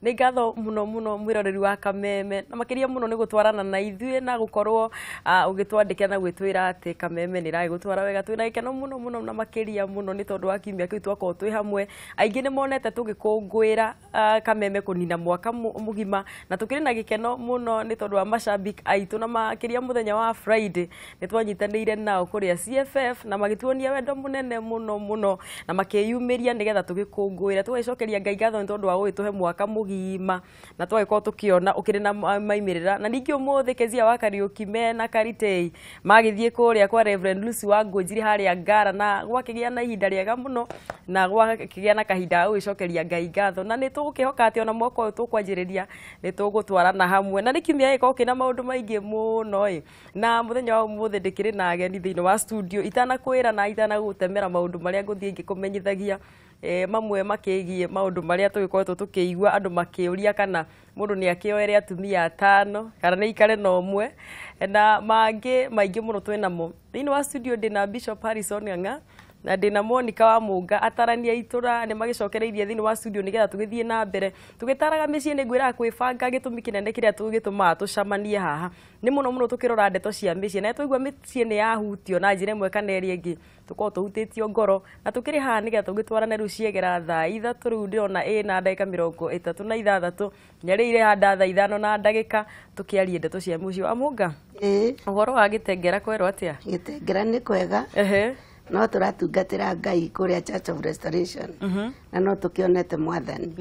Nĩ ngatho mũno mũno mwĩroreri wa Kameme, na makĩria mũno nĩ gũtwarana na ithuĩ na gũkorwo ũgĩtwandĩkĩra na gwĩtwĩra atĩ Kameme nĩ ĩragĩgũtwara wega. Twĩna gĩkeno mũno mũno na makĩria mũno nĩ tondũ wa kiumia kĩu twakorwo twĩ hamwe. Aingĩ nĩ monete tũgĩkũngũĩra Kameme kũnina mwaka mũgima, na tũkĩrĩ na gĩkeno mũno nĩ tondũ wa mashabiki aitũ, na makĩria mũthenya wa Friday nĩ twanyitanĩire nao kũrĩa CFF na magĩtuonia wendo mũnene mũno mũno na makĩyumĩria nĩgetha tũgĩkũngũĩra. Tũgagĩcokeria Ngai ngatho nĩ tondũ wa gũgĩtũhe mwaka mũgima na twagĩkorwo tũkĩona ũkĩrĩ na maimĩrĩra. Na ningĩ ũmũthĩ Kezia wa Kariũki mena Karitei magĩthiĩ kũrĩa kwa Reverend Lucy wa Ngũnjiri harĩa Ngara, na gwakĩgĩa na ihinda rĩega mũno na gwakĩgĩa na kahinda ga gũgĩcokeria Ngai ngatho, na nĩ tũgũkĩhoka atĩ ona mwaka ũyũ tũkwanjĩrĩria nĩ tũgũtwarana hamwe, na nĩ kiumia gĩkorwo kĩna maũndũ maingĩ mũno ĩ. Na mũthenya wa ũmũthĩ ndĩkĩrĩ na ageni thĩinĩ wa studio, itanakwĩra na itanagũtemera maũndũ marĩa ngũthiĩ ngĩkũmenyithagia, mamwe makĩgiĩ maũndũ marĩa tũgĩkoretwo tũkĩigua andũ makĩũria kana mũndũ nĩ akĩoere atumia atano kana nĩ aikare na ũmwe, na mangĩ maingĩ mũno twĩnamo thĩinĩ wa studio. Ndĩna Bishop Harrison Ng'ang'a na ndĩna Monica wa Mũnga, atarania itũra nĩ magĩcokereirie thĩinĩ wa studio nĩgetha tũgĩthiĩ na mbere tũgĩtaraga mĩciĩ. Nĩ ngwĩraga kwĩbanga gĩtũmi kĩnene kĩrĩa tũgĩtũmaga tũcemanie haha nĩ mũno mũno tũkĩrora ndeto cia mĩciĩ, na twaigua mĩciĩ nĩ yahutio na njĩra ĩmwe kana ĩrĩa ĩngĩ tũkorwo tũhutĩtio ngoro, na tũkĩrĩ haha nĩgetha tũgĩtwarane rĩu ciegera thaa 3. Rĩu ndĩrona ĩna ndagĩka 36 nginya rĩu irehanda thaa 5 na ndagĩka tũkĩarie ndeto cia mũciĩ. Wa Mũnga, Ĩĩ. ũhoro wa gĩtengera kwerwo atĩa? Gĩtengera nĩ kwega. No tũratungatĩra Ngai kũrĩa Church of Restoration na no tũkĩonete Mwathani.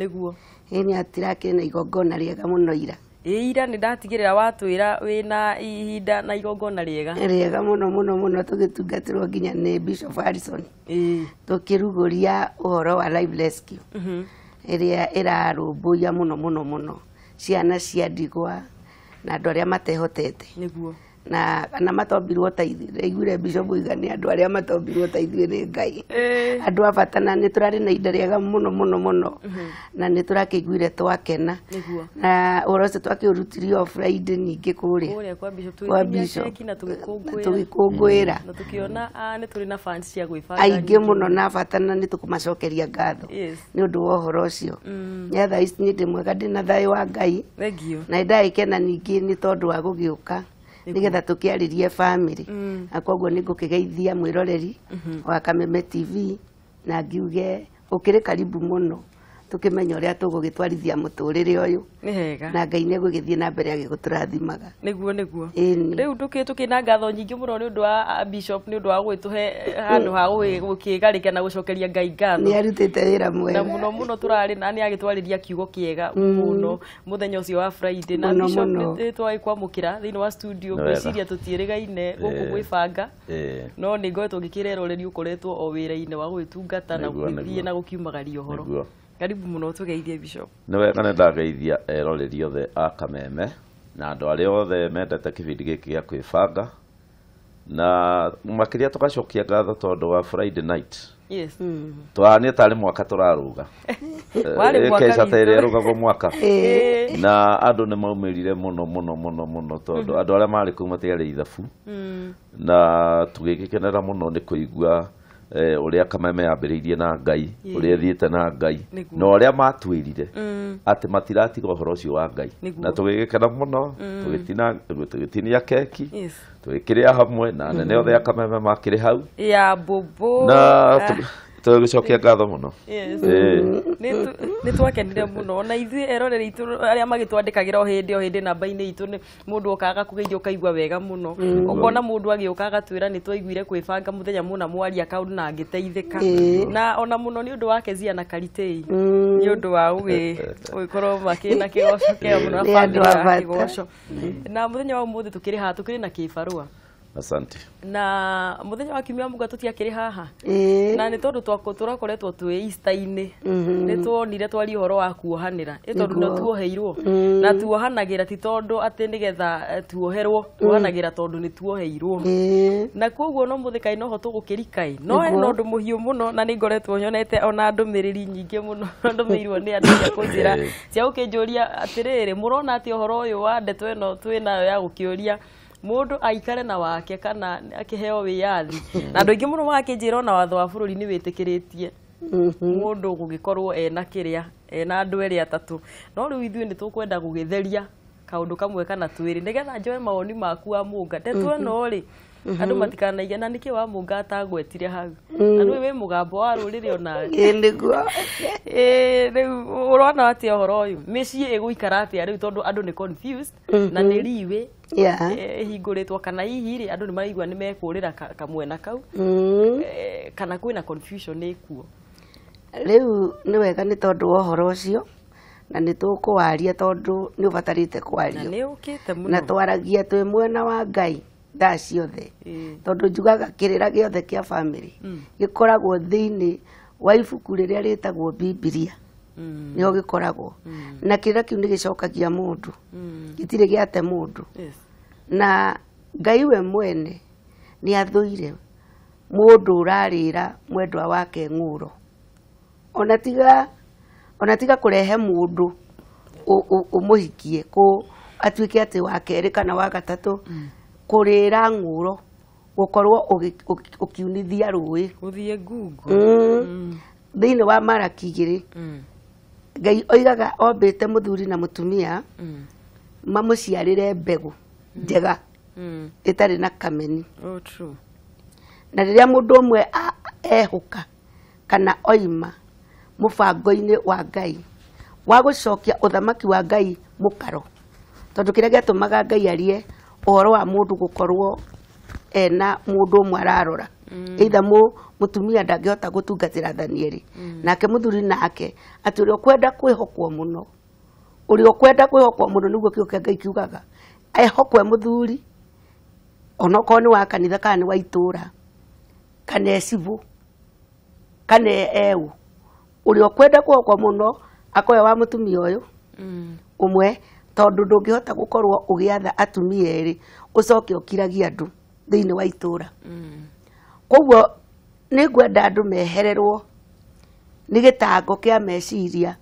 Ĩ nĩ atirakĩrĩ na igongona rĩega mũno ira. Ĩ ira nĩ ndatigĩrĩra watwĩra wĩna ihinda na igongona rĩega. Rĩega mũno mũno mũno, tũgĩtungatĩrwo nginya nĩ Bishop Harrison, tũkĩrugũria ũhoro wa Life Rescue ĩrĩa ĩrarũmbũiya mũno mũno mũno ciana cia ndigwa na andũ arĩa matehotete na kana matombirwo ta ithuĩ. Ndaiguire Bishop oiga nĩ andũ arĩa matombirwo ta ithuĩ nĩ Ngai, andũ a bata, na nĩ tũrarĩ na ihinda rĩega mũno mũno mũno na nĩ tũrakĩiguire twakena. Na ũhoro ũcio twakĩũrutirie o Friday ningĩ kũrĩa kũrĩa kwa Bishop kwa tũgĩtinia Bishop. keki na tũgĩkũngũĩra. Tũgĩkũngũĩra. Na tũkĩona nĩ tũrĩ na fans cia gwĩbanga aingĩ nyingĩ. Mũno na bata, na nĩ tũkũmacokeria ngatho nĩ ũndũ wa ũhoro ũcio. Nya thaa ici nĩ ndĩ mwega, ndĩ na thayũ wa Ngai. Thank you. Na ndagĩkena ningĩ nĩ tondũ wa gũgĩũka nĩgetha tũkĩarĩrie family, na koguo nĩ ngũkĩgeithia mwĩroreri wa Kameme TV na ngiuge ũkĩrĩ karibu mũno tũkĩmenya ũrĩa tũgũgĩtwarithia mũtũrĩre ũyũ. Nĩ hega. Na Ngai nĩ egũgĩthiĩ na mbere agĩgũtũrathimaga. Nĩguo. Ĩni. Rĩu tũkĩ na ngatho nyingĩ mũno nĩ ũndũ wa Bishop, nĩ ũndũ wa gũgĩtũhe handũ ha gũkĩgarĩka na gũcokeria Ngai ngatho. Nĩ arutĩte wĩra Na mwega. Mũno mũno tũrarĩ na nĩ agĩtwarĩria kiugo kĩega mũno mũthenya ũcio wa Friday na Mũno, Bishop, mũno. nĩ twagĩkwamũkĩra thĩinĩ wa studio. Nĩ wega. Ngwĩciria tũtiĩrĩgaine gũkũ gwĩbanga, no nĩ ngoretwo ngĩkĩra eroreri ũkoretwo o wĩra-inĩ wa gũgĩtungata na gũgĩthiĩ na gũkiumagaria ũhoro. Karibu mũno, tũgeithie Bishop. Nĩ wega, nĩ ndageithia eroreri othe a Kameme na andũ arĩa othe mendete kĩbindi gĩkĩ gĩa kwĩbanga, na makĩria tũgacokia ngatho tondũ wa Friday night. Twahanire tarĩ mwaka tũrarũga. Warĩ mwaka Keca ta witũ. ĩrĩa ĩrũgagwo mwaka, na andũ nĩ maumĩrire mũno mũno mũno mũno tondũ andũ arĩa marĩ kũu matiarĩ ithabu, na tũgĩgĩkenera mũno nĩ kũigua ũrĩa Kameme yambĩrĩirie na Ngai, ũrĩa ĩthiĩte na Ngai, na ũrĩa matwĩrire atĩ matiratiga ũhoro ũcio wa Ngai. Na tũgĩgĩkena mũno, tũgĩtinia keki, tũgĩkĩrĩa hamwe na anene othe a Kameme makĩrĩ hau. Ya bobo. Na tũgĩcokia ngatho mũno. Nĩ twakenire mũno ona ithuĩ eroreri aitũ arĩa magĩtwandĩkagĩra o hĩndĩ o hĩndĩ namba-inĩ itũ. Nĩ mũndũ okaga kũgeithia ũkaigua wega mũno, ũkona mũndũ agĩũka agatwĩra nĩ twaiguire kwĩbanga mũthenya mũna mwaria kaũndũ na ngĩteithĩka, na ona mũno nĩ ũndũ wa Kezia na Karitei nĩ ũndũ wa gũgĩkorwo makĩna kĩgoco kĩega mũno na Nĩ andũ bamĩrĩ a ya bata. kĩgoco. Na mũthenya wa ũmũthĩ tũkĩrĩ haha tũkĩrĩ na kĩbarũa. Asante. Na mũthenya wa kiumia mũgwa tũtiakĩrĩ haha, na nĩ tondũ tũrakoretwo twĩ Easter-inĩ, nĩ tuonire twarie ũhoro wa kuohanĩra, ĩ tondũ nĩ tuoheirwo, na tuohanagĩra ti tondũ atĩ nĩgetha tuoherwo, tuohanagĩra tondũ nĩ tuoheirwo. Na koguo no mũthĩ kaĩ noho tũgũkĩrika ĩ no hena ũndũ mũhiũ mũno, na nĩ ngoretwo nyonete ona ndũmĩrĩri nyingĩ mũno ndũmĩirwo nĩ andũ cia kũnjĩra, cia gũkĩnjũria atĩrĩrĩ, mũrona atĩ ũhoro ũyũ wa ndeto ĩno twĩ nayo ya gũkĩũria mũndũ aikare na wake kana akĩheo wĩyathi, na andũ aingĩ mũno magakĩnjĩra ona watho wa bũrũri nĩ wĩtĩkĩrĩtie. Mũndũ gũgĩkorwo ena kĩrĩa ena andũ erĩ atatũ, no rĩu ithuĩ nĩ tũkwenda gũgĩtheria kaũndũ kamwe kana twĩrĩ nĩgetha njoe mawoni maku wa Mũnga. Ndeto ĩno rĩ, andũ matikanaige na nĩkĩ wa Mũnga atagwetire hau, na rĩu wĩ mũgambo wa rũrĩrĩ onawe. Ĩĩ nĩguo. Ĩĩ, rĩu ũrona atĩa ũhoro ũyũ, mĩciĩ ĩgũikara atĩa rĩu, tondũ andũ nĩ confused na nĩ riwĩ ĩhingũrĩtwo, kana hihi rĩ andũ nĩ maraigua nĩ mekũrĩra kamwena kau, kana kwĩna confusion ĩkuo? Rĩu nĩ wega nĩ tondũ wa ũhoro ũcio, na nĩ tũkũwaria tondũ nĩ ũbatarĩte na kwario. Nĩ ũkĩte mũno. Na twaragia twĩ mwena wa Ngai thaa ciothe, tondũ njugaga kĩrĩra gĩothe kĩa bamĩrĩ gĩkoragwo thĩinĩ wa ibuku rĩrĩa rĩtagwo Bibilia. Nĩho gĩkoragwo, na kĩrĩra kĩu nĩ gĩcokagia mũndũ, gĩtirĩ gĩate mũndũ. Na Ngai we mwene nĩ athũire mũndũ ũrarĩra mwendwa wake ng'ũro, ona tiga kũrehe mũndũ ũmũhikie kũ atuĩke atĩ wa kerĩ kana wa gatatũ, kũrĩra ng'ũro gũkorwo ũkiunithia rũĩ. Gũthiĩ ngungo. Thĩinĩ wa Maraki 2, Ngai oigaga ombĩte mũthuri na mũtumia mamũciarĩre mbegũ njega ĩtarĩ na kameni. Oh, true. Na rĩrĩa mũndũ ũmwe ehũka kana oima mũbango-inĩ wa Ngai wa gũcokia ũthamaki wa Ngai mũkaro, tondũ kĩrĩa gĩatũmaga Ngai arie ũhoro wa mũndũ gũkorwo ena mũndũ ũmwe ararora, either mũtumia ndangĩhota gũtungatĩra athani erĩ, nake mũthuri nake atĩ ũrĩa ũkwenda kwĩhokwo mũno, ũrĩa ũkwenda kwĩhokwo mũno, nĩguo kĩo kĩa Ngai kiugaga ehokwe mũthuri, onokorwo nĩ wa kanitha kana nĩ wa itũra kana e cibũ kana eũ, ũrĩa ũkwenda kwĩhokwo mũno akoya wa mũtumia ũyũ ũmwe, tondũ ndũngĩhota gũkorwo ũgĩatha atumia erĩ ũcoke ũkiragie andũ thĩinĩ wa itũra. Koguo nĩ ngwenda andũ mehererwo nĩ gĩtango kĩa meciria.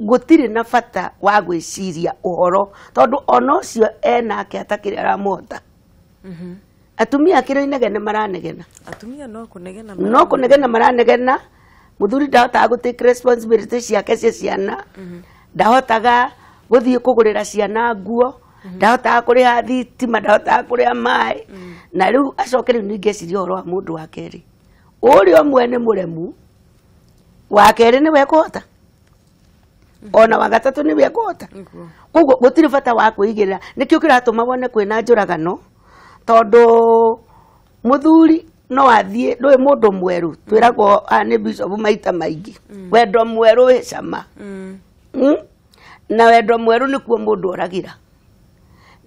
Gũtirĩ na bata wa gwĩciria ũhoro, tondũ ona ũcio enake atakĩrĩ aramũhota. Atumia akĩrĩ inegene maranegena. Atumia no kũnegena. No kũnegena maranegena. Mũthuri ndahotaga gũ take responsibility ciake cia ciana, ndahotaga gũthiĩ kũgũrĩra ciana nguo, ndahotaga kũrĩha thitima, ndahotaga kũrĩha maĩ, na rĩu acoke rĩu ningĩ eciria ũhoro wa mũndũ wa kerĩ. Ũrĩa ũmwe nĩ mũremu, wa kerĩ nĩwe ekũhota, ona wa gatatũ nĩwe ekũhota. Nĩguo. Koguo gũtirĩ bata wa kwĩigĩrĩra. Nĩkĩo kĩratũma wone kwĩna njũragano, tondũ mũthuri no athiĩ ndũĩ mũndũ mwerũ twĩragwo nĩ bishop maita maingĩ, wendo mwerũ wĩ cama. Na wendo mwerũ nĩkuo mũndũ oragĩra.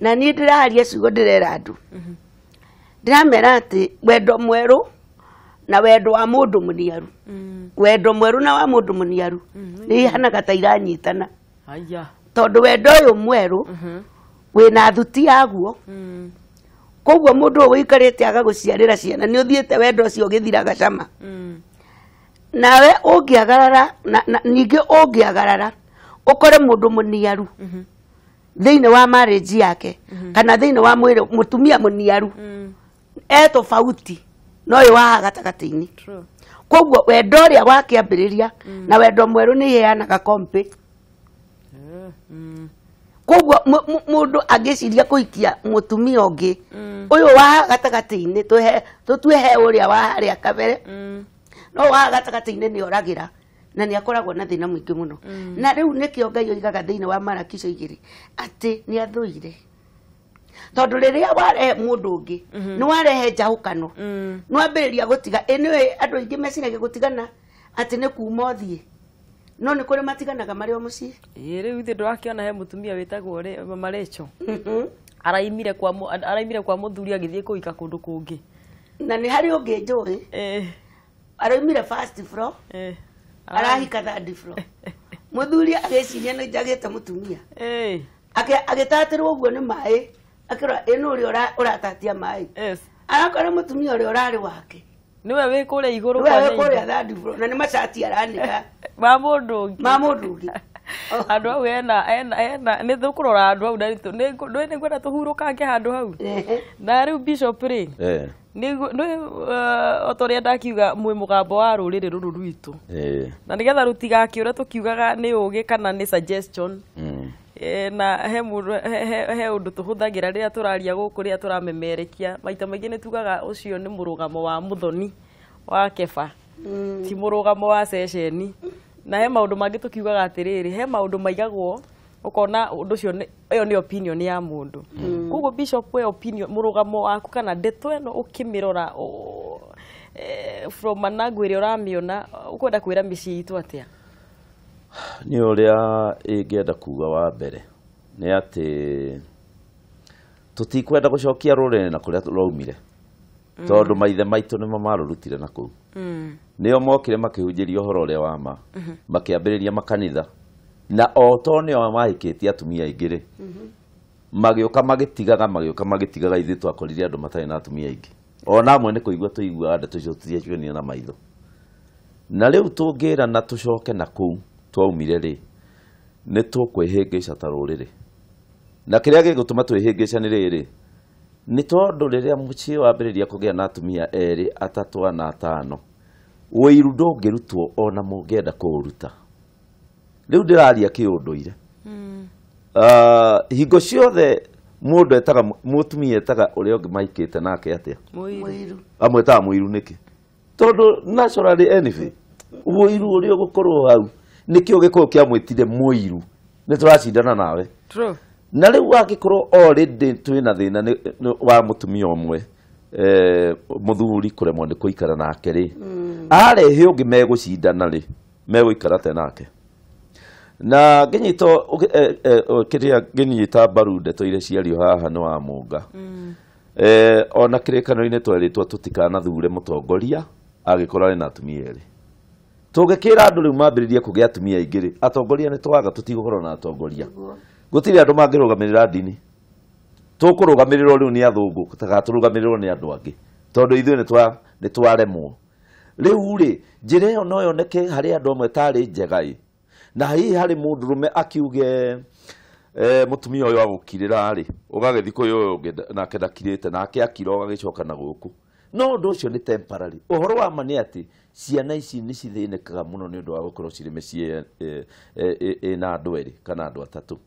Na niĩ ndĩraria ciugo, ndĩrera andũ, ndĩramera atĩ wendo mwerũ na wendo wa mũndũ mũniaru, wendo mwerũ na wa mũndũ mũniaru nĩ ihanaga ta iranyitana. Haya. Tondũ wendo ũyũ mwerũ wĩna thuti yaguo. Koguo mũndũ ũyũ ũikarĩte aga gũciarĩra ciana nĩ ũthiĩte wendo ũcio ũgĩthiraga cama. Nawe ũngĩagarara na ningĩ ũngĩagarara ũkore mũndũ mũniaru thĩinĩ wa marriage yake kana thĩinĩ wa mwĩrĩ, mũtumia mũniaru e tofauti na ũyũ wa gatagatĩ-inĩ. True. Koguo wendo ũrĩa wakĩambĩrĩria na wendo mwerũ nĩ iheanaga kompi. Koguo mũndũ angĩciria kũhikia mũtumia ũngĩ, ũyũ wa gatagatĩ-inĩ, tũtue he ũrĩa wa harĩa kabere, no wa gatagatĩ-inĩ nĩ oragĩra na nĩ akoragwo na thĩna mũingĩ mũno. Na rĩu nĩkĩo Ngai oigaga thĩinĩ wa Maraki icio 2 atĩ nĩ athũire, tondũ rĩrĩa warehe mũndũ ũngĩ nĩ warehe njahũkano, nĩ wambĩrĩria gũtiga. Ĩ nĩwe andũ aingĩ meciragia gũtigana atĩ nĩ kuma ũthiĩ, no nĩ kũrĩ matiganaga marĩ o mũciĩ. Ĩĩ, rĩu ithuĩ ndũrakĩona he mũtumia wĩtagwo Mama Rachel araimire kwa mũthuri agĩthiĩ kũhika kũndũ kũngĩ. Na nĩ harĩ ũngĩ njũĩ araumire first floor, arahika third floor. Mũthuri agĩciria nĩ njagĩte mũtumia, agĩtatĩrwo ũguo nĩ maĩ, akĩrora ĩ nũ ũrĩa ũratatia maĩ, arakora mũtumia ũrĩa ũrarĩ wake. Nĩwe wĩ kũrĩa igũrũ nĩwe kwa wĩ kũrĩa neighbor. Third floor na nĩ macati aranĩka ma mũndũ ũngĩ. Ma mũndũ ũngĩ. Andũ hau hena nĩ tũkũrora andũ hau na nĩ ngwenda tũhurũkange handũ hau. Na rĩu bishop rĩ, Nĩ o ta ũrĩa ndakiuga mwĩ mũgambo wa rũrĩrĩ rũrũ rwitũ. Na nĩgetha rũtigakĩũre tũkiugaga nĩ ũgĩ kana nĩ suggestion. Na he mũndũ he ũndũ tũhũthagĩra rĩrĩa tũraria gũkũ, rĩrĩa tũramemerekia, maita maingĩ nĩ tugaga ũcio nĩ mũrũgamo wa mũthoni wa Keba, ti mũrũgamo wa ceceni. Na he maũndũ mangĩ tũkiugaga atĩrĩrĩ, he maũndũ maigagwo ũkona ũndũ ũcio ĩyo nĩ opinion ya mũndũ. Koguo Bishop, we opinion, mũrũgamo waku kana ndeto ĩno ũkĩmĩrora from an angle ĩrĩa ũramĩona, ũkwenda kwĩra mĩciĩ itũ atĩa? Nĩ ũrĩa ingĩenda kuga wa mbere nĩ atĩ tũtikwenda gũcokia rũrĩrĩ na kũrĩa rwaumire, tondũ maithe maitũ nĩmo marũrutire na kũu. Nĩo mokire makĩhunjĩria ũhoro ũrĩa wa ma, makĩambĩrĩria makanitha, na o to nĩo mahikĩtie atumia aingĩ rĩ, magĩũka magĩtigaga, magĩũka magĩtigaga, ithuĩ twakorire andũ matarĩ na atumia aingĩ. Ona amwe nĩ kũigua tũiguaga ndeto icio, tũtiacionire na maitho. Na rĩu tũngĩra na tũcoke na kũu twaumire rĩ, nĩ tũkwĩhĩngĩca ta rũrĩrĩ. Na kĩrĩa gĩgũtũma twĩhĩngĩca nĩ rĩrĩ, nĩ tondũ rĩrĩa mũciĩ wambĩrĩria kũgĩa na atumia erĩ, atatũ, ana, atano, ũiru ndũngĩrutwo ona mũngĩenda kũũruta. Rĩu ndĩraria kĩũndũire. Hingo ciothe mũndũ etaga mũtumia, etaga ũrĩa ũngĩ maikĩte nake atĩa? Mũiru. Amwĩtaga mũiru nĩkĩ? Tondũ naturally anyway ũiru ũrĩa ũgũkorwo hau nĩkĩo gĩkũyũ kĩamwĩtire mũiru, nĩ tũracindana nawe. True. Na rĩu angĩkorwo already twĩna thĩna wa mũtumia ũmwe, mũthuri kũremwo nĩ kũikara nake rĩ, arehe ũngĩ megũcindana rĩ, megũikara atĩa nake? Na ngĩnyita kĩrĩa ngĩnyita mbaru ndeto iria ciario haha nĩ wa Mũnga. Ona kĩrĩkanĩro-inĩ twerĩtwo tũtikanathure mũtongoria angĩkorwo arĩ na atumia erĩ. Tũngĩkĩra andũ rĩu mambĩrĩrie kũgĩa atumia aingĩ rĩ, atongoria nĩ twaga, tũtigũkorwo na atongoria. Gũtirĩ andũ mangĩrũgamĩrĩra ndini. Tũkũrũgamĩrĩrwo rĩu nĩ athũngũ, tagatũrũgamĩrĩrwo nĩ andũ angĩ, tondũ ithuĩ nĩ twaremwo. Rĩu rĩ, njĩra ĩyo no yoneke harĩ andũ amwe tarĩ njega ĩ, na hihi harĩ mũndũrũme akiuge mũtumia ũyũ agũkirĩra rĩ, ũgagĩthiĩ kwĩ ũyũ ũngĩ nake ndakirĩte, nake akira ũgagĩcoka na gũkũ. No ũndũ ũcio nĩ temporary. Ũhoro wa ma nĩ atĩ ciana ici nĩ cithĩnĩkaga mũno nĩ ũndũ wa gũkorwo cirĩ mĩciĩ ĩna andũ erĩ kana andũ atatũ.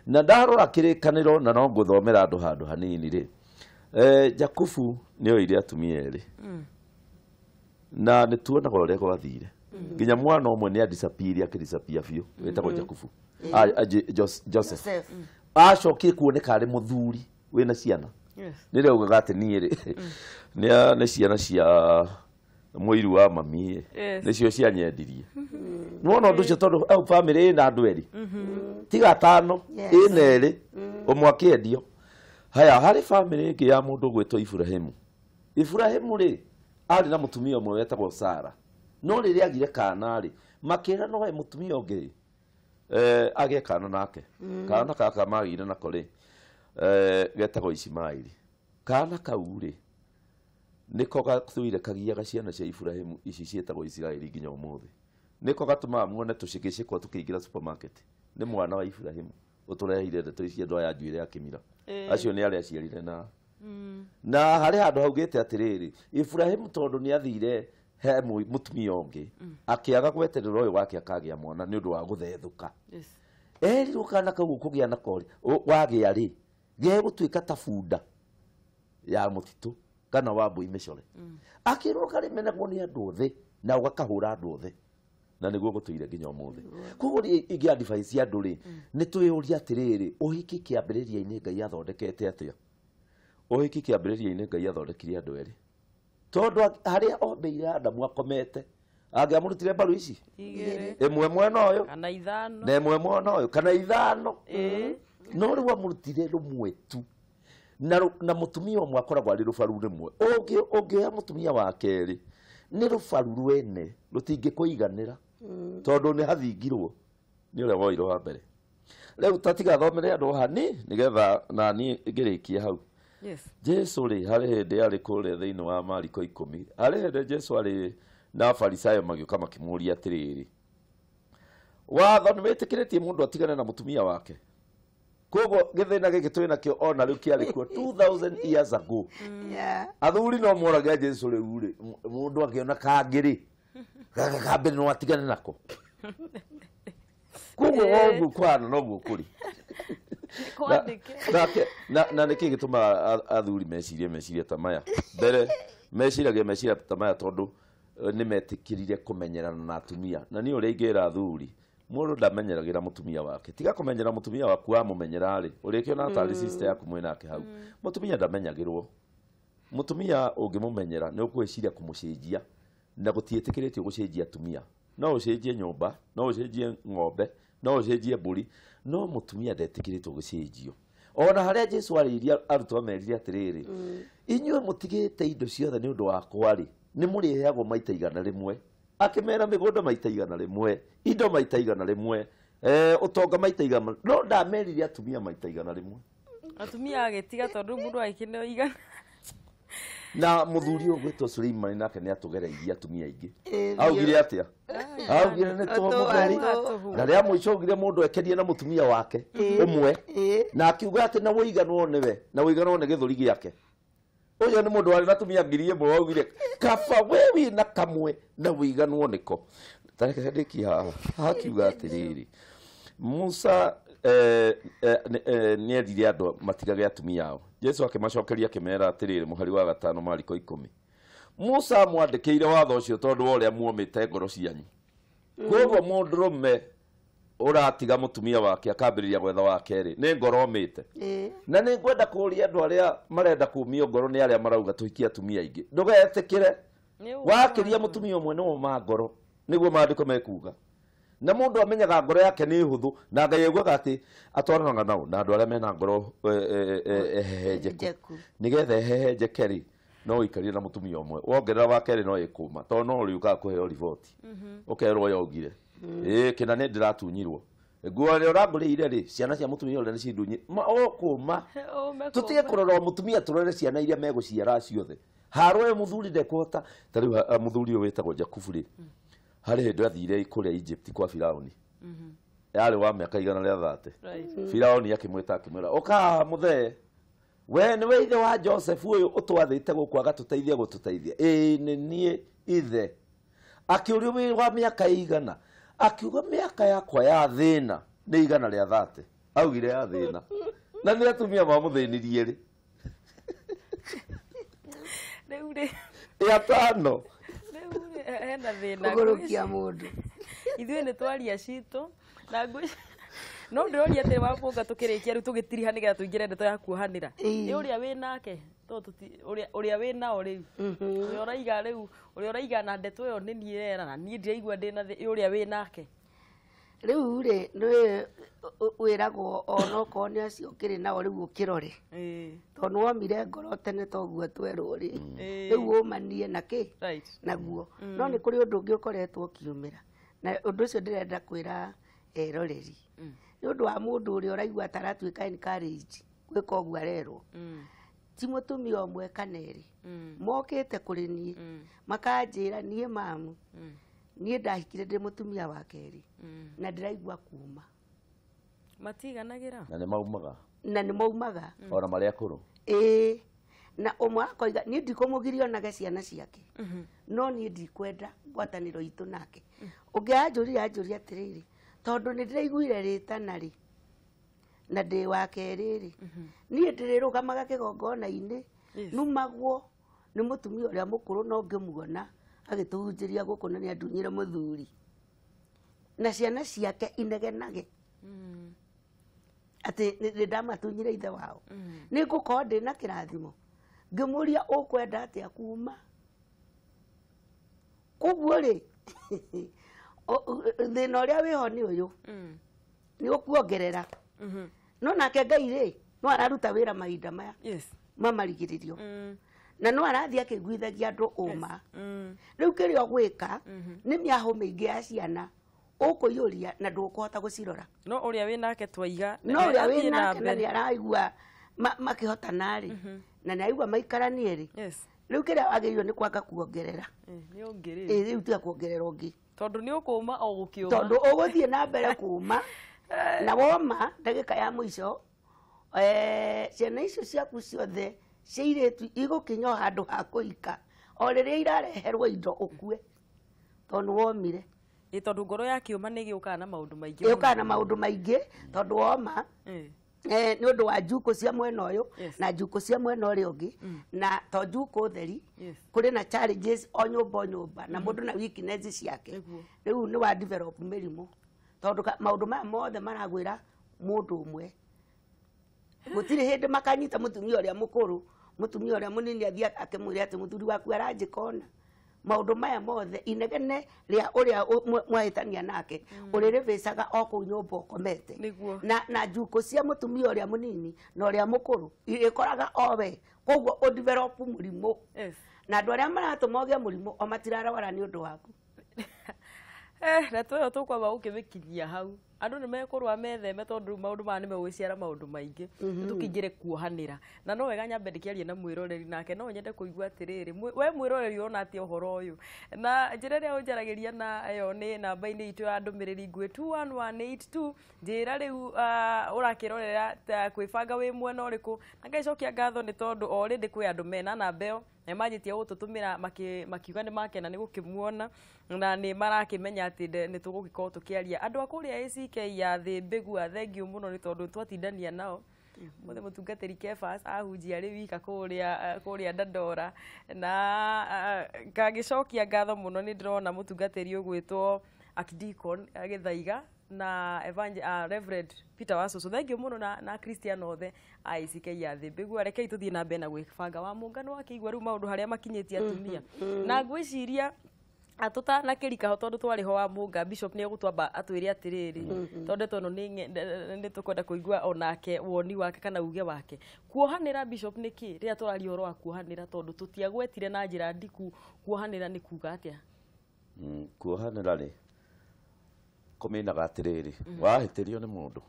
Na ndarora kĩrĩkanĩro, na no ngũthomera andũ handũ hanini rĩ, Jakubu nĩ oire atumia erĩ, na nĩ tuonaga ũrĩa gwathire. Nginya mwana ũmwe nĩ adisappear, akĩdisappear biũ, wĩtagwo Jakubu, Joseph. Acokire kuoneka arĩ mũthuri wĩna ciana. Nĩ rĩaugaga atĩ niĩ rĩ, nĩ ciana cia mũiru wa mami nĩcio cianyendirie. Nĩwona ũndũ ũcio, tondũ au bamĩrĩ ĩna andũ erĩ, tiga atano, ĩna erĩ, ũmwe akĩendio. Haya, harĩ bamĩrĩ ĩngĩ ya mũndũ ũgwĩtwo Iburahĩmu. Iburahĩmu rĩ, arĩ na mũtumia ũmwe wetagwo Sara. No rĩrĩa agire kana rĩ, makĩra no he mũtumia ũngĩ agĩe kana nake. Kana gaka magĩire nako rĩ, getagwo Ishimaeli. Kana kau rĩ, nĩko gatũire kagiaga ciana cia Iburahĩmu ici ciĩtagwo Isiraeli nginya ũmũthĩ. Nĩko gatũmaga muone tũcĩkĩcĩkwa tũkĩingĩra supermarket. Nĩ mwana wa Iburahĩmu ũtũreheire ndeto ici andũ aya njuĩrĩ ya kĩmira. Acio nĩ arĩa aciarire na na harĩ handũ haugĩte atĩrĩrĩ, Iburahĩmu tondũ nĩ athire he mũtumia ũngĩ, akĩaga gweterera ũyũ wake akagĩa mwana nĩ ũndũ wa gũthethũka. Erirwo kana kau ũkũgĩa nako rĩ, wagĩa rĩ, gegũtuĩka ta bunda ya mũtitũ kana wa mbũi mĩcore. Akĩrwo karĩmenagwo nĩ andũ othe na ũgakahũra andũ othe, na nĩguo gũtũire nginya ũmũthĩ. Koguo niĩ ingĩ advice andũ rĩ, nĩ twĩyũrie atĩrĩrĩ, ũhiki kĩambĩrĩria-inĩ Ngai athondekete atĩa? Ũhiki kĩambĩrĩria-inĩ Ngai athondekire andũ erĩ, tondũ harĩa ombeire Adamu akomete, angĩamũrutire mbaru ici ĩmwe mwena ũyũ kana ithano, na ĩmwe mwena ũyũ kana ithano, no rĩu amũrutire rũmwe tu. Na mũtumia ũmwe akoragwo arĩ rũbaru rũmwe. Ũngĩoya mũtumia wa kerĩ nĩ rũbaru rwene rũtingĩkũiganĩra, tondũ nĩ hathingirwo nĩ ũrĩa woirwo wa mbere. Rĩu tatigathomere andũ hani nĩgetha nani ngĩrĩkie hau. Jesu rĩ, harĩ hĩndĩ arĩ kũrĩa thĩinĩ wa Mariko 10, harĩ hĩndĩ Jesu arĩ na Afarisayo magĩũka makĩmũũria atĩrĩrĩ, watho nĩ wĩtĩkĩrĩtie mũndũ atigane na mũtumia wake? Koguo gĩthĩna gĩkĩ twĩ nakĩo ona rĩu kĩarĩ kuo 2000 years ago. Athuri no morage Jesu rĩu rĩ, mũndũ akĩona kangĩ rĩ, gaka ka mbere no atigane nako. Koguo ũguo kwana noguo kũrĩ. Na nĩkĩ gĩtũmaga athuri mecirie meciria ta maya? Mbere meciragia meciria ta maya tondũ nĩ metĩkĩrire kũmenyerana na atumia. Na niĩ ũrĩa ingĩra athuri, mũndũ ndamenyeragĩra mũtumia wake. Tiga kũmenyera mũtumia waku wamũmenyera rĩ, ũrĩkĩona tarĩ sister yaku mwĩ nake hau. Mũtumia ndamenyagĩrwo. Mũtumia ũngĩmũmenyera nĩ ũkwĩciria kũmũcenjia, na gũtiĩtĩkĩrĩtio gũcenjia atumia. No ũcenjie nyũmba, no ũcenjie ng'ombe, no ũcenjie mbũri, no mũtumia ndetĩkĩrĩtwo gũcenjio. Ona harĩa Jesu arĩirie arutwo amerire atĩrĩrĩ, inyuĩ mũtigĩte indo ciothe nĩ ũndũ wakwa rĩ, nĩ mũrĩheagwo maita 100. Akĩmera mĩgũnda maita 100, indo maita 100, ũtonga maita 100, no ndamerire atumia maita 100. Atumia agĩtiga tondũ mũndũ agĩkĩneo igana. Na mũthuri ũyũ gwĩtwo Suleimani nake nĩ atũgereirie atumia aingĩ. Augire atĩa? Augire nĩ tũmũtheri. Na rĩa mũico augire mũndũ ekenie na mũtumia wake ũmwe, na akiuga atĩ na wũiganwo nĩwe, na wũiganwo nĩ gĩthũri gĩake. Ũyũ nĩ mũndũ warĩ na atumia 1000 augire kaba we wĩna kamwe na wũiganwo nĩko. Ta reke ndĩkie haha. Hakiuga atĩrĩrĩ, Musa nĩerire andũ matigage atumia ao. Jesu akĩmacokeria akĩmera atĩrĩrĩ, mũhari wa 5 Mariko 10. Musa amwandĩkĩire watho ũcio tondũ wa ũrĩa muomĩte ngoro cianyu. Koguo mũndũrũme ũratiga mũtumia wake akambĩrĩria gwetha wa kerĩ, nĩ ngoro omĩte. Na nĩ ngwenda kũũria andũ arĩa marenda kũmio ngoro nĩ arĩa marauga tũhikie atumia aingĩ. Ndũgetĩkĩre. Wakĩria mũtumia ũmwe nĩ woma ngoro, nĩguo maandĩko mekuga. Na mũndũ amenyaga ngoro yake nĩ hũthũ, na Ngai augaga atĩ atwaranaga nao na andũ arĩa mena ngoro hehenjeku. Nĩgetha hehenjeke rĩ, no ũikarire na mũtumia ũmwe, wongerera wa kerĩ no ĩkũma, tondũ no ũrĩũkaga kũheo riboti, ũkerwo ũyũ augire kĩna nĩ ndĩratunyirwo, nguo ĩrĩa ũrangũrĩire rĩ, ciana cia mũtumia ũrĩa nĩcindunyire. Ũkũma. Tũtige kũrora mũtumia, tũrore ciana iria megũciara ciothe. Haro ũyũ mũthuri ndekũhota. Ta rĩu mũthuri ũyũ wĩtagwo Jakubu rĩ, harĩ hĩndĩ athire kũrĩa Egypt kwa Firauni. Yarĩ wa mĩaka 130. Firauni akĩmwĩta akĩmwĩra, ũka haha mũthee, we nĩwe ithe wa Joseph ũyũ ũtwathĩte gũkũ agatũteithia gũtũteithia. Ĩĩ nĩ niĩ ithe. Akĩũrio wĩ wa mĩaka igana, akiuga mĩaka yakwa ya thĩna nĩ 130. Augire ya thĩna. Na nĩ atumia mamũthĩnirie rĩ. Rĩu rĩ. Ya tano. Hena thĩna. Kũgũrũkia mũndũ. Ithuĩ nĩ twaria citũ na no ndĩroria atĩ wabũnga tũkĩrĩkia rĩu tũgĩtiriha nĩgetha tũingĩre ndeto ya kuohanĩra. Nĩ ũrĩa wĩ nake, ũrĩa wĩ nao rĩu. Ũrĩa ũraiga rĩu, ũrĩa ũraiga na ndeto ĩyo nĩ niĩ ĩrera na niĩ ndiraigua ndĩna ũrĩa wĩ nake. Rĩu rĩ, nĩ wĩragwo onokorwo nĩ acio ũkĩrĩ nao rĩu ũkĩrore. Tondũ womire ngoro tene toguo twerwo rĩ, rĩu ũmanie na kĩ? Naguo. No nĩ kũrĩ ũndũ ũngĩ ũkoretwo ũkiumĩra. Na ũndũ ũcio ndĩrenda kwĩra eroreri. Nĩ ũndũ wa mũndũ ũrĩa ũraigua ta aratuĩka encourage gwĩka ũguo arerwo. Ti mũtumia ũmwe kana erĩ. Mokĩte kũrĩ niĩ, makanjĩra niĩ mamu, niĩ ndahikire ndĩ mũtumia wa kerĩ, na ndĩraigua kuma. Matiganagĩra. Na nĩ maumaga. Na nĩ maumaga. Ona marĩa akũrũ. Ĩĩ. Na ũmwe akoiga niĩ ndikũmũgiria onage ciana ciake, no niĩ ndikwenda ngwatanĩro itũ nake. Ũngĩ anjũria anjũria atĩrĩrĩ, tondũ nĩ ndĩraiguire rĩtana rĩ, na ndĩ wa kerĩ rĩ, niĩ ndĩrĩrũgamaga kĩgongona-inĩ, numagwo nĩ mũtumia ũrĩa mũkũrũ no ngĩmuona agĩtũhunjĩria gũkũ na nĩandunyire mũthuri, na ciana ciake inegenage atĩ nĩ ndamatunyire ithe wao. Nĩ ngũkorwo ndĩna kĩrathimo. Ngĩmũria ũkwenda atĩa kuma. Koguo rĩ, thĩna ũrĩa wĩho nĩ ũyũ, nĩ ũkuongerera. No nake Ngai rĩ, no araruta wĩra mahinda maya mamarigĩrĩrio, na no arathiĩ akĩiguithagia andũ ũma. Rĩu kĩrĩa ũgwĩka nĩ mĩahũ mĩingĩ ya ciana ũkũiyũria na ndũkũhota gũcirora. No ũrĩa wĩ nake twaiga, no ũrĩa wĩ nake na nĩ araigua makĩhotana rĩ, na nĩ araigua maikaranie rĩ, rĩu kĩrĩa wagĩrĩirwo nĩ kwanga kuongerera. Rĩu tiga kuongerera ũngĩ, tondũ nĩ ũkũma o gũkĩũma, tondũ ũgũthiĩ na mbere kũma, na woma ndagĩka ya mũico Ciana icio ciaku ciothe cia airĩtu igũkinya o handũ ha kũhika o rĩrĩa irareherwo indo ũkue tondũ womire. Ĩ tondũ ngoro ya kĩũma nĩ ĩgĩũkaga na maũndũ maingĩ. Ĩũkaga na maũndũ maingĩ tondũ woma nĩ ũndũ wa njukũ cia mwena ũyũ na njukũ cia mwena ũrĩa ũngĩ na to njukũ theri kũrĩ na challenges o nyũmba o nyũmba na mũndũ na weakness ciake. Rĩu nĩ wa develop mĩrimũ tondũ maũndũ maya mothe maragwĩra mũndũ ũmwe. Gũtirĩ hĩndĩ makanyita mũtumia ũrĩa mũkũrũ, mũtumia ũrĩa mũnini athiĩ akĩmwĩre atĩ mũthuri waku aranjĩka ũna. Maũndũ maya mothe inegene rĩa ũrĩa mwahĩtania nake ũrĩrĩbĩcaga o kũu nyũmba ũkomete. Na njukũ cia mũtumia ũrĩa mũnini na ũrĩa mũkũrũ ĩkoraga o we, koguo ũ develop mũrimũ. Na andũ arĩa maratũma ũgĩe mũrimũ o matirarwara nĩ ũndũ waku. Ndeto ĩyo tũkwamba gũkĩmĩkinyia hau. Andũ nĩ mekũrũa metheme tondũ rĩu maũndũ maya nĩ megũgĩciara maũndũ maingĩ. Tũkĩingĩre kuohanĩra. Na no wega nyambe ndĩkĩarie na mwĩroreri nake no nyende kũigua atĩrĩrĩ, we mwĩroreri ũrona atĩa ũhoro ũyũ? Na njĩra ĩrĩa ũnjaragĩria nayo nĩ namba-inĩ itũ ya ndũmĩrĩri nguhĩ 21182. Njĩra rĩu ũrakĩrorera kwĩbanga wĩ mwena ũrĩkũ. Na ngaicokia ngatho nĩ tondũ already kwĩ andũ mena namba ĩyo na manjĩtie gũtũtũmĩra makiuga nĩ makena nĩ gũkĩmuona na nĩ marakĩmenya atĩ nĩ tũgũgĩkorwo tũkĩaria. Andũ a kũrĩa ACK ya Thĩ Mbĩgua thengiũ mũno nĩ tondũ twatindania nao. Mũthĩ mũtungatĩri Kefas ahunjia arĩ wika kũrĩa Dandora na ngagĩcokia ngatho mũno nĩ ndĩrona mũtungatĩri ũgwĩtwo Archdeacon Gĩthaiga na Reverend Peter Wasusu. Thengiũ mũno na Christian othe a ACK ya Thĩ Mbĩgua. Rekei tũthiĩ na mbere na gwĩbanga wa mũngano akĩigua rĩu maũndũ harĩa makinyĩtie atumia. Na ngwĩciria tũtanakĩrika ho tondũ twarĩ ho wa mũnga Bishop nĩ egũtwamba atwĩre atĩrĩrĩ tondũ ndeto ĩno nĩ tũkwenda kũigua onake woni wake kana uge wake. Kuohanĩra Bishop nĩ kĩ rĩrĩa tũraria ũhoro wa kuohanĩra tondũ tũtiagwetire na njĩra ndiku kuohanĩra nĩ kuga atĩa? Kuohanĩra rĩ kũminaga atĩrĩrĩ, wahĩtĩrio nĩ mũndũ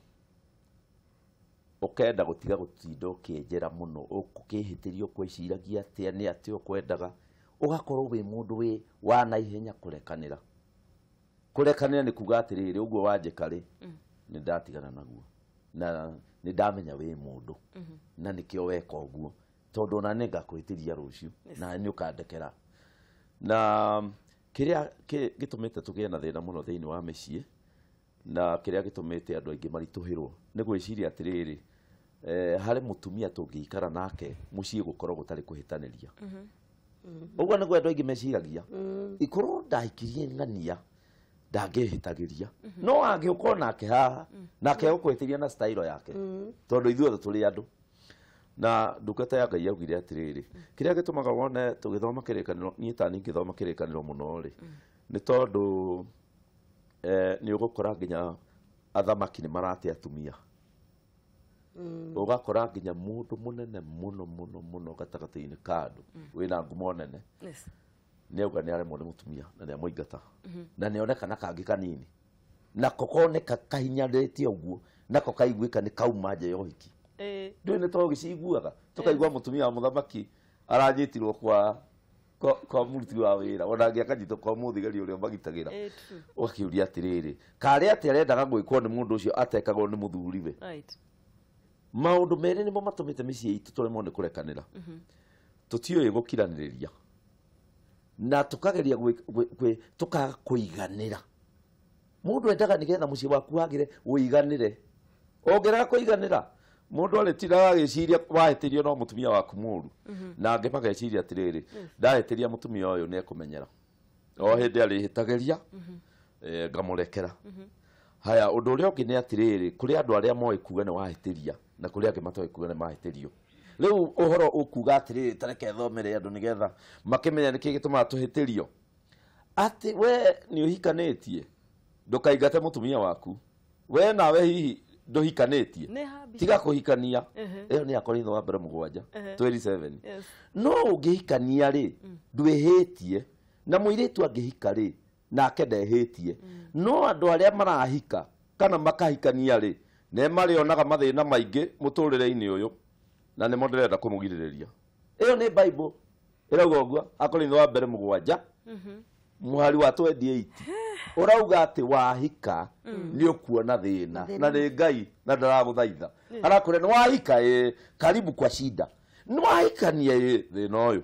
ũkenda gũtiga gũtinda ũkĩenjera mũno ũkĩhĩtĩrio kwĩciragia atĩa nĩ atĩa ũkwendaga ũgakorwo wĩ mũndũ wĩ wa naihenya kũrekanĩra. Kũrekanĩra nĩ kuga atĩrĩrĩ ũguo wanjĩka rĩ nĩ ndatigana naguo na nĩ ndamenya wĩ mũndũ na nĩkĩo weka ũguo tondũ ona nĩ ngakwĩhĩtĩria rũciũ na nĩ ũkandekera. Na kĩrĩa gĩtũmĩte tũgĩe na thĩna mũno thĩinĩ wa mĩciĩ na kĩrĩa gĩtũmĩte andũ aingĩ maritũhĩrwo nĩ gwĩciria atĩrĩrĩ harĩ mũtumia tũngĩikara nake mũciĩ gũkorwo gũtarĩ kũhĩtanĩria. Ũguo nĩguo andũ aingĩ meciragia. Ikorwo ndahikirie ng'ania ndangĩhĩtagĩria no angĩũka nake haha nake egũkũhĩtĩria na style yake tondũ ithuothe tũrĩ andũ. Na ndungata ya Ngai yaugire atĩrĩrĩ kĩrĩa gĩtũmaga wone tũgĩthoma kĩrĩkanĩro niĩ ta niĩ ngĩthoma kĩrĩkanĩro mũno rĩ nĩ tondũ nĩ ũgũkora nginya athamaki nĩ marate atumia. Ũgakora nginya mũndũ mũnene mũno mũno mũno gatagatĩ-inĩ ka andũ wĩna ngumo nene nĩ auga nĩ aremwo nĩ mũtumia na nĩ amũingata na nĩ onekana kangĩ kanini nako koneka kahinyarĩte ũguo nako kaiguĩka nĩ kauma nja ya ũhiki. Ndũĩ nĩ tũgĩciguaga tũkaigua mũtumia wa mũthamaki aranyitirwo kwa mũruti wa wĩra ona angĩ akanyitwo kwa mũthigari ũrĩa magitagĩra. Ũgakĩũria atĩrĩrĩ karĩ atĩ arendaga gwĩkwo nĩ mũndũ ũcio atekagwo nĩ mũthuriwe. Maũndũ merĩ nĩmo matũmĩte mĩciĩ itũ tũremwo nĩ kũrekanĩra. Tũtiũĩ gũkiranĩrĩria na tũkageria tũkaga kũiganĩra. Mũndũ endaga nĩgetha mũciĩ waku wagĩre ũiganĩre. Ũngĩrega kũiganĩra mũndũ arĩtindaga agĩciria wahĩtĩrio no mũtumia waku mũru na angĩ mageciria atĩrĩrĩ ndahĩtĩria mũtumia ũyũ nĩ ekũmenyera o hĩndĩ arĩhĩtagĩria ngamũrekera. Haya ũndũ ũrĩa ũngĩ nĩ atĩrĩrĩ kũrĩ andũ arĩa moĩ kuga nĩ wahĩtĩria na kũrĩ angĩ matoĩ kuga nĩ mahĩtĩrio. Rĩu ũhoro ũkuga atĩrĩrĩ tareke thomere andũ nĩgetha makĩmenya nĩkĩ gĩtũmaga tũhĩtĩrio atĩ we nĩ ũhikanĩtie ndũkaingate mũtumia waku we nawe hihi ndũhikanĩtie tiga kũhikania. Ĩyo nĩ Akorintho wa mbere 7 27. No ũngĩhikania rĩ ndwĩhĩtie na mũirĩtu angĩhika rĩ nake ndehĩtie. No andũ arĩa marahika kana makahikania rĩ nĩ marĩonaga mathĩna maingĩ mũtũrĩre-inĩ ũyũ na nĩmo ndĩrenda kũmũgirĩrĩria. Ĩyo nĩ Bible ĩrauga ũguo Akorintho wa mbere 7 Mũhari wa 28 ũrauga atĩ wahika nĩ ũkuona thĩna na nĩ Ngai na ndaragũthaitha. Arakwĩra nĩ wahika ĩ karibu kwa shida. Nĩ wahikania ĩ thĩna ũyũ.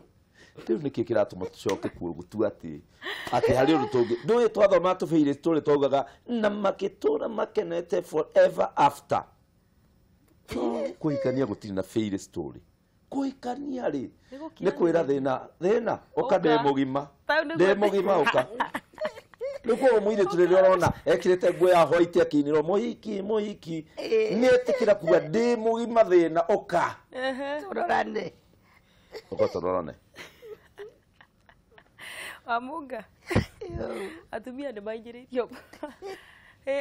Rĩu nĩkĩ kĩratũma tũcoke gũtua atĩ harĩ ũndũ tũngĩ. Ndũĩ twathoma tũbĩire tũrĩ twaugaga na makĩtũra makenete forever after. Kũhikania gũtirĩ na fairy story. Kũhikania rĩ nĩ kwĩra thĩna ũka ndĩ mũgima. Ndĩ mũgima ũka. Rĩu koguo mũirĩtu rĩrĩa ũrona ekĩrĩte nguo ya white akĩinĩrwo mũhiki mũhiki nĩ etĩkĩra kuga ndĩ mũgima thĩna ũka. Tũrorane. Ũka tũrorane. Wamunga. Atumia nĩ maingĩrĩtio.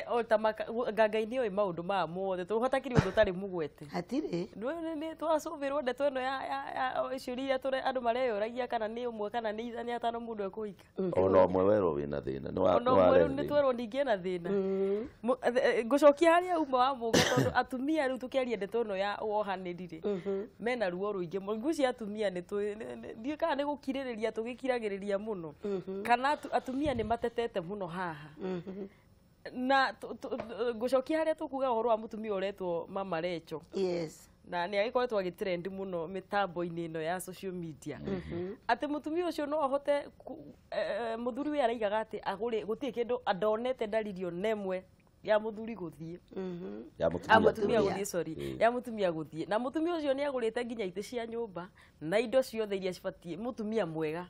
O ta ngangai nĩ oĩ maũndũ maya mothe tũhotakiri ũndũ ũtarĩ mũgwete. Hatirĩ. Nĩ twacũthĩrwo ndeto ĩno ya ciũria iria andũ mareyũragia kana nĩ ũmwe kana nĩ atano mũndũ ekũhika. Ona ũmwe werwo wĩna thĩna. Ona ũmwe rĩu nĩ twerwo ningĩ ena thĩna. Ngũcokia harĩa uma wa Mũnga tondũ atumia rĩu tũkĩaria ndeto ĩno ya wohanĩri rĩ mena ruo rũingĩ mũno. Ngwĩciria atumia nĩ ndiũĩ kana nĩ gũkirĩrĩria tũgĩkiragĩrĩria mũno kana atumia nĩ matetete mũno haha. Na ngũcokia harĩa tũkuga ũhoro wa mũtumia ũretwo Mama Recho. Yes. Na nĩ agĩkoretwo agĩtrend mũno mĩtambo-inĩ ĩno ya social media. Atĩ mũtumia ũcio no ahote mũthuri we araigaga atĩ agũre gũtirĩ kĩndũ andonete ndariri ona ĩmwe ya mũthuri gũthiĩ. Ya mũtumia gũthiĩ, sorry. Ya mũtumia gũthiĩ. Na mũtumia ũcio nĩ agũrĩte nginya itĩ cia nyũmba na indo ciothe iria cibatiĩ mũtumia mwega.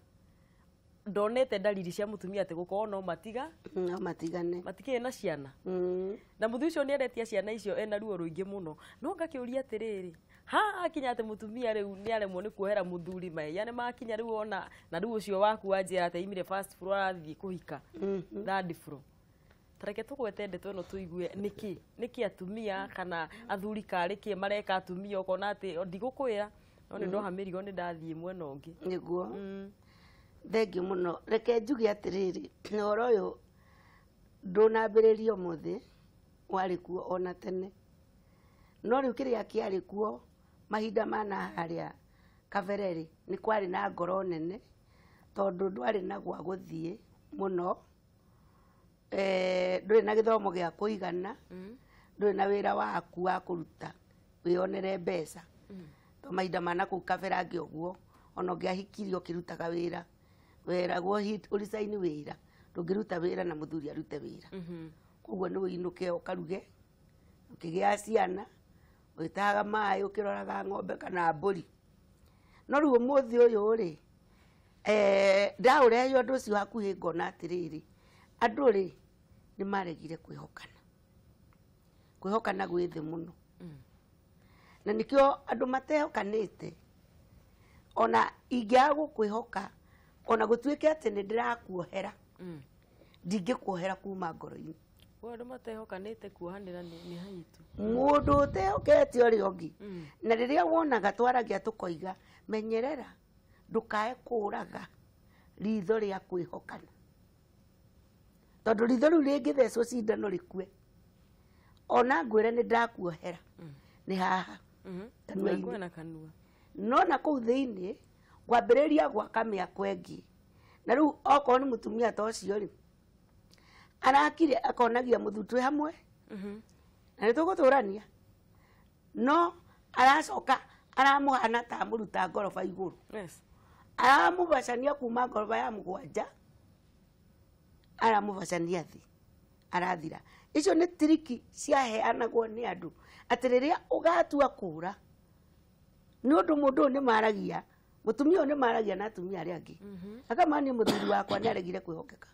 Ndonete ndariri cia mũtumia atĩ gũkorwo no matiga no matigane matikĩrĩ na ciana. Na mũthuri ũcio nĩ aretia ciana icio ena ruo rũingĩ mũno. No ngakĩũria atĩrĩrĩ, ha akinya atĩ mũtumia rĩu nĩ aremwo nĩ kuohera mũthuri mehia nĩ makinya rĩu ona na rĩu ũcio waku wanjĩra atĩ aimire first floor arathiĩ kũhika third floor. Tareke tũgwete ndeto ĩno tũigue nĩkĩ nĩkĩ atumia kana athuri karĩ kĩ mareka atumia ũkona atĩ ndigũkwĩra no nĩ ndoha mĩrigo nĩ ndathiĩ mwena ũngĩ. Nĩguo. Thengiũ mũno. Reke njuge atĩrĩrĩ, ũhoro ũyũ ndũnambĩrĩria ũmũthĩ, warĩ kuo ona tene. No rĩu kĩrĩa kĩarĩ kuo mahinda mana harĩa kabere rĩ, nĩ kwarĩ na ngoro nene tondũ ndwarĩ na gwa gũthiĩ mũno. Ndũrĩ na gĩthomo gĩa kũigana, ndũrĩ na wĩra waku wa kũruta wĩyonere mbeca. To mahinda mana kũu kabere angĩ ũguo ona ũngĩahikirie ũkĩrutaga wĩra weragwo ũricaini wĩra ndũngĩruta wĩra na mũthuri arute wĩra. Koguo nĩ ũinũke ũkaruge ũkĩgĩa ciana ũgĩtahaga maĩ ũkĩroraga ng'ombe kana mbũri. No rĩu ũmũthĩ ũyũ rĩ ndaũrehe ũndũ ũcio hakuhĩ ngona atĩrĩrĩ andũ rĩ nĩ maregire kwĩhokana. Kwĩhokana gwĩ thĩ mũno. Na nĩkĩo andũ matehokanĩte ona ingĩaga gũkwĩhoka ona gũtuĩke atĩ nĩ ndĩrakuohera ndingĩkuohera kuma ngoro-inĩ. Andũ matehokanĩte kuohanĩra nĩ haitu. Mũndũ ũtehokete ũrĩa ũngĩ. Na rĩrĩa wonaga twaragia tũkoiga menyerera ndũkae kũraga ritho rĩa kwĩhokana. Tondũ ritho rĩu rĩngĩthecwo cindano rĩkue ona ngwĩre nĩ ndakuohera nĩ haha kanua-inĩ. No na kũu thĩinĩ kwambĩrĩria gwaka mĩako ĩngĩ. Na rĩu okorwo nĩ mũtumia ta ũcio rĩ arakire akonagia mũthuri twĩ hamwe na nĩ tũgũtũrania no aracoka aramũhana ta amũruta ngoroba igũrũ. Yes. Aramũbacania kuma ngoroba ya mũgwanja aramũbacania thĩ arathira. Icio nĩ tiriki ciaheanagwo nĩ andũ atĩ rĩrĩa ũgatua kũra nĩ ũndũ mũndũ ũyũ nĩ maragia mũtumia ũyũ nĩ maragia na atumia arĩa angĩ. Akama niĩ mũthuri wakwa nĩ aregire kwĩhokeka.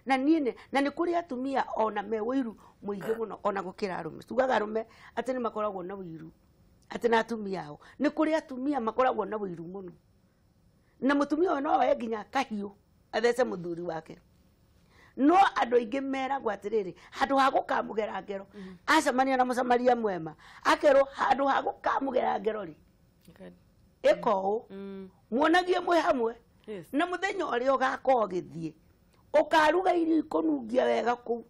Na niĩ na nĩ kũrĩ atumia ona me ũiru mũingĩ mũno ona gũkĩra arũme. Tugaga arũme atĩ nĩ makoragwo na ũiru atĩ na atumia ao. Nĩ kũrĩ atumia makoragwo na ũiru mũno. Na mũtumia ũyũ no oe nginya kahiũ athece mũthuri wake. No andũ aingĩ meragwo atĩrĩrĩ handũ ha gũkamũgera ngero acemania na mũsamaria mwema akerwo handũ ha gũkamũgera ngero rĩ ĩka ũũ muonagie mwĩ hamwe na mũthenya ũrĩa ũgakorwo ũgĩthiĩ ũkaruga irio ikũnungia wega kũu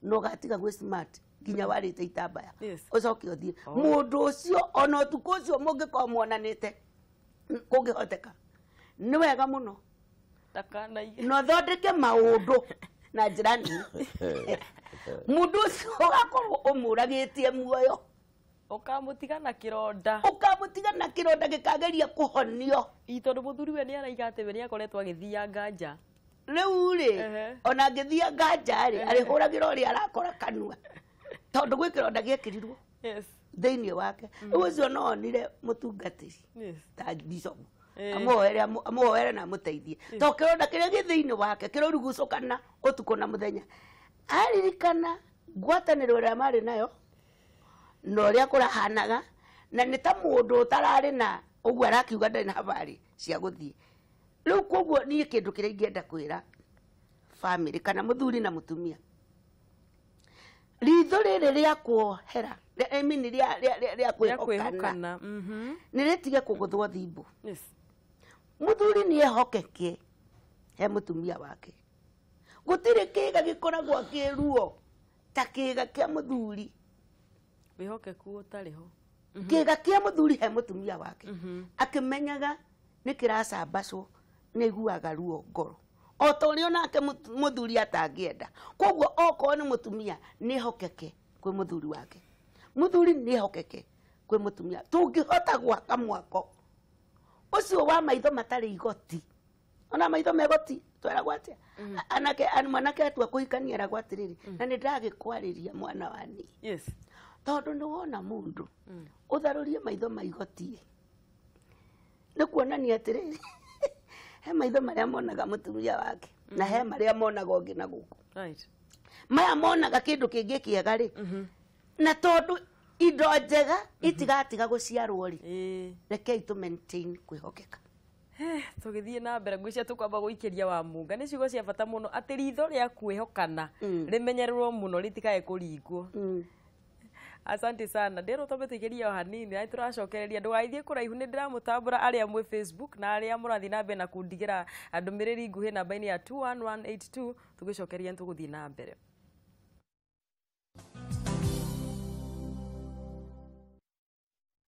na ũgatiga gwĩ smart nginya warĩte itambaya ũcoke ũthiĩ. Mũndũ ũcio ona ũtukũ ũcio mũngĩkorwo muonanĩte kũngĩhoteka nĩ wega mũno Ndakanaige. Na ũthondeke maũndũ na njĩra nene, mũndũ ũcio ũgakorwo ũmũragĩtie muoyo. Ũkamũtiga na kĩronda. Ũkamũtiga na kĩronda gĩkageria kũhonio. Ĩ tondũ mũthuri we nĩ araiga atĩ we nĩ akoretwo agĩthianga nja. Rĩu rĩ, ona angĩthianga nja rĩ, arĩhũragĩra ũrĩa arakora kanua, tondũ gwĩ kĩronda gĩekĩrirwo thĩinĩ wake. Rĩu ũcio no onire mũtungatĩri ta bishop amuoere na amũteithie, tondũ kĩronda kĩrĩa gĩ thĩinĩ wake kĩrorugucũkana ũtukũ na mũthenya. Aririkana ngwatanĩro ĩrĩa marĩ nayo na ũrĩa kũrahanaga, na nĩ ta mũndũ ũtararĩ na ũguo arakiuga ndarĩ na habari cia gũthiĩ. Rĩu koguo niĩ kĩndũ kĩrĩa ingĩenda kwĩra bamĩrĩ kana mũthuri na mũtumia, ritho rĩrĩ rĩa kuohera, I mean rĩa kwĩhokana, nĩ rĩtige kũgũthwo thimbo. Mũthuri nĩ ehokeke he mũtumia wake. Gũtirĩ kĩĩga gĩkoragwo kĩ ruo ta kĩĩga kĩa mũthuri. Wĩhokeku ũtarĩ ho. Kĩĩga kĩa mũthuri he mũtumia wake, akĩmenyaga nĩ kĩracambacwo, nĩ aiguaga ruo ngoro o ta ũrĩa onake mũthuri atangĩenda. Koguo okorwo nĩ mũtumia nĩ ehokeke kwĩ mũthuri wake, mũthuri nĩ ehokeke kwĩ mũtumia. Tũngĩhota gwaka mwako ũcio wa maitho matarĩ igoti, ona maitho me igoti tweragwo atĩa? Anake mwanake atua kũhikania eragwo atĩrĩrĩ, na nĩ ndagĩkwarĩria mwana wa niĩ, tondũ nĩ wona mũndũ ũtharũrie maitho ma igoti, nĩ kuonania atĩrĩrĩ, he maitho marĩa monaga mũtumia wake na he marĩa monaga ũngĩ na gũkũ. Maya monaga kĩndũ kĩngĩ kĩega rĩ, na tondũ indo njega itigatiga gũciarwo rĩ, rekei tũ maintain kwĩhokeka. Tũgĩthiĩ na mbere ngwĩciria tũkwamba gũikĩria wa munga. Nĩ ciugo cia bata mũno atĩ ritho rĩa kwĩhokana rĩmenyererwo mũno rĩtikae kũringwo. Asante sana. Ndĩrwo twambe tũikĩrie o hanini na tũracokereria, ndũgathiĩ kũraihu, nĩ ndĩramũtambũra arĩa mwĩ Facebook na arĩa mũrathiĩ na mbere na kũndigĩra ndũmĩrĩri nguhĩ namba-inĩ ya 21182. Tũgĩcokeria nĩ tũgũthiĩ na mbere.